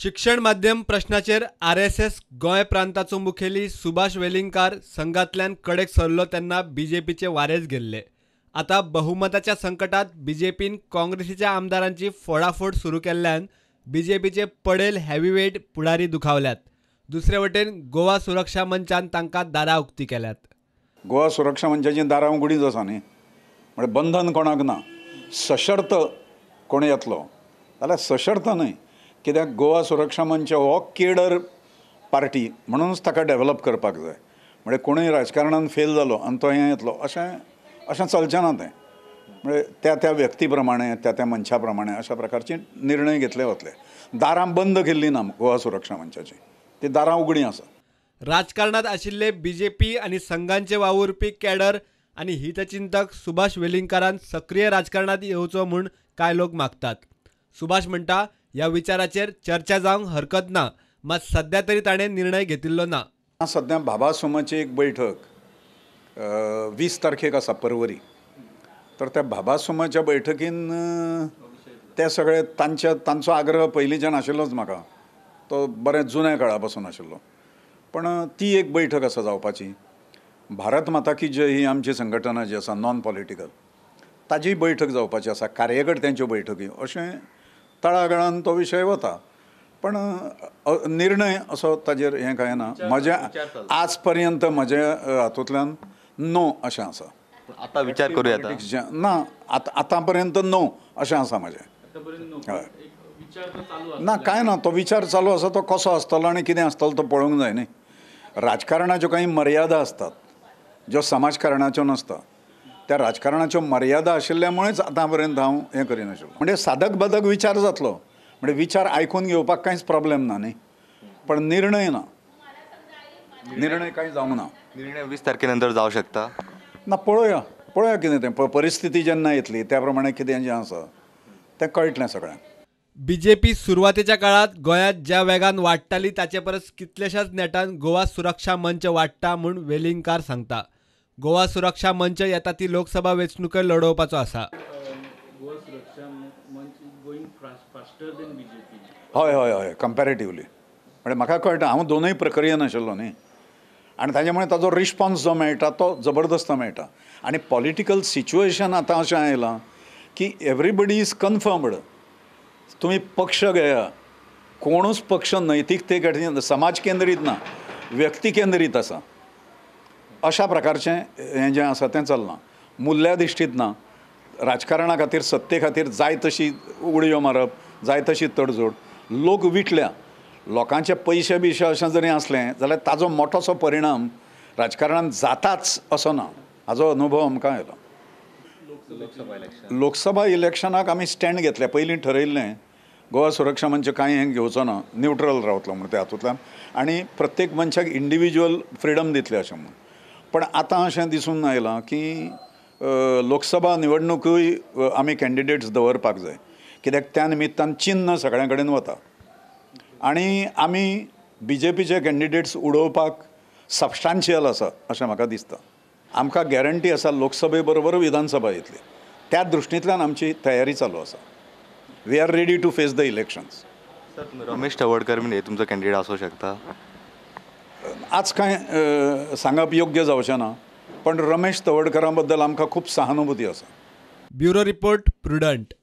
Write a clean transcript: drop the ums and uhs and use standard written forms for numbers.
शिक्षण माध्यम प्रश्नाचेर आरएसएस गोंय प्रांताचो मुखेली सुभाष वेलिंगकार संघातल्यान कडेक सरलो तेन्ना बीजेपीचे वारेच गेल्ले. आतां बहुमताच्या संकटात बीजेपीन काँग्रेसीच्या आमदारांची फोडाफोड सुरू केल्ल्यान बीजेपीचे पडेल हेवीवेट पुढारी दुखावल्यात. दुसरे वटेन गोवा सुरक्षा मंचान तांकां दारां उक्ती केल्यात. गोवा सुरक्षा मंचाची दारां उगडीच आसा न्ही, म्हणजे बंधन कोणाक ना. सशर्त कोण येतलो जाल्यार सशर्त न्हय, कित्याक गोवा सुरक्षा मंच हो केडर पार्टी म्हणूनच ताका डेवलप करपाक जाय. म्हणजे कोणूय राजकारणान फेल जालो आनी तो हें येतलो अशें अशें चलचें ना तें. म्हणजे त्या त्या व्यक्ती प्रमाणे त्या त्या मनशा प्रमाणे अशा प्रकारचे निर्णय घेतले वतले. दारां बंद केल्ली ना गोवा सुरक्षा मंचाची, ती दारां उगडीं आसा. राजकारणात आशिल्ले बीजेपी आनी संघांचे वावुरपी कॅडर आनी हितचिंतक सुभाष वेलिंगकारान सक्रीय राजकारणात येवचो म्हूण कांय लोक मागतात. सुभाष म्हणटा ह्या विचाराचेर चर्चा जावंक हरकत ना, मात सध्या तरी ताणें निर्णय घेतिल्लो ना. सध्या बाबा सोमाची एक बैठक 20 तारखेक आसा परवरी. तर त्या बाबा सोमाच्या बैठकीन ते सगळे तांचो आग्रह पयलींच्यान आशिल्लोच म्हाका, तो बरें जुन्या काळा पासून आशिल्लो. पण ती एक बैठक आसा जावपाची. भारत माता की जय ही आमची संघटना जी आसा नॉन पॉलिटिकल, ताजी बैठक जावपाची आसा, कार्यकर्त्यांच्यो बैठकी, अशें तळागाळान तो विशय वता. पण निर्णय असो ताजेर हें कांय ना. म्हज्या आज पर्यंत म्हज्या हातूंतल्यान नो अशें आसा. आतां विचार करूया ना, आतां पर्यंत नो अशें आसा म्हजें. हय ना, कांय ना, तो विचार चालू आसा. तो कसो आसतलो आनी कितें आसतलो तो पळोवंक जाय न्ही. राजकारणाच्यो कांय मर्यादा आसतात ज्यो समाजकारणाच्यो नासता. त्या राजकारणाच्यो मर्यादा आशिल्ल्यामुळेच आतां पर्यंत हांव हें करिनाशिल्लो. म्हणजे साधक बाधक विचार जातलो, म्हणजे विचार आयकून घेवपाक कांयच प्रॉब्लेम ना न्ही, पण निर्णय ना, निर्णय कांय जावंक ना. निर्णय 20 तारखे नंतर जावं शकता ना. पळोवया पळोवया कितें तें, परिस्थिती जेन्ना येतली त्या प्रमाणे कितें जें आसा तें कळटलें सगळ्यांक. बीजेपी सुरवातेच्या काळात गोंयांत ज्या वेगान वाडटाली ताचे परस कितल्याशाच नेटान गोवा सुरक्षा मंच वाडटा म्हूण वेलिंगकार सांगता. गोवा सुरक्षा मंच येता ती लोकसभा वेंचणूक लढोवपाचो आसा. हय हय हय, कंपॅरेटिवली म्हणजे म्हाका कळटा, हांव दोनूय प्रक्रियेन आशिल्लो न्ही, आनी ताजे मुळे ताजो रिस्पॉन्स जो मेळटा तो जबरदस्त मेळटा. आनी पॉलिटिकल सिच्युएशन आतां अशें आयलां की एवरीबडी is confirmed. तुमी पक्ष घेया, कोणूच पक्ष नैतिकते खातीर समाज केंद्रीत ना, व्यक्ती केंद्रीत आसा. अशा प्रकारचें हें जें आसा तें चल्लां. मुल्याधिश्ठीत ना, राजकारणा खातीर सत्ते खातीर जाय तशी उडयो मारप, जाय तशी तडजोड. लोक विटल्या, लोकांचे पयशे बियशे अशें जरी आसलें जाल्यार ताजो मोठोसो परिणाम राजकारणान जाताच असो ना, हाजो अनुभव आमकां आयलो. लोकसभा इलेक्शनाक आमी स्टँड घेतलें, पयलीं ठरयल्लें गोवा सुरक्षा मंच कांय हें घेवचो ना, न्युट्रल रावतलो म्हूण त्या हातूंतल्यान, आनी प्रत्येक मनशाक इंडिविज्युअल फ्रिडम दितले अशें म्हूण. पण आतां अशें दिसून आयलां की लोकसभा निवडणुकूय आमी कॅन्डिडेट्स दवरपाक जाय, कित्याक त्या निमित्तान चिन्न सगळ्यां कडेन वता आनी आमी बीजेपीचे कॅन्डिडेट्स उडोवपाक सबस्टान्शियल आसा अशें म्हाका दिसता. आमकां गॅरंटी आसा लोकसभे बरोबर विधानसभा येतली, त्या दृश्टींतल्यान आमची तयारी चालू आसा. We are ready to face the elections. Sir, Ramesh Tawadkar म्हणजे तुमचो कॅन्डिडेट आसूं शकता? आज कांय सांगप योग्य जावचें ना, पण रमेश तवडकरां बद्दल आमकां खूब सहानुभूती आसा. Bureau report, Prudent.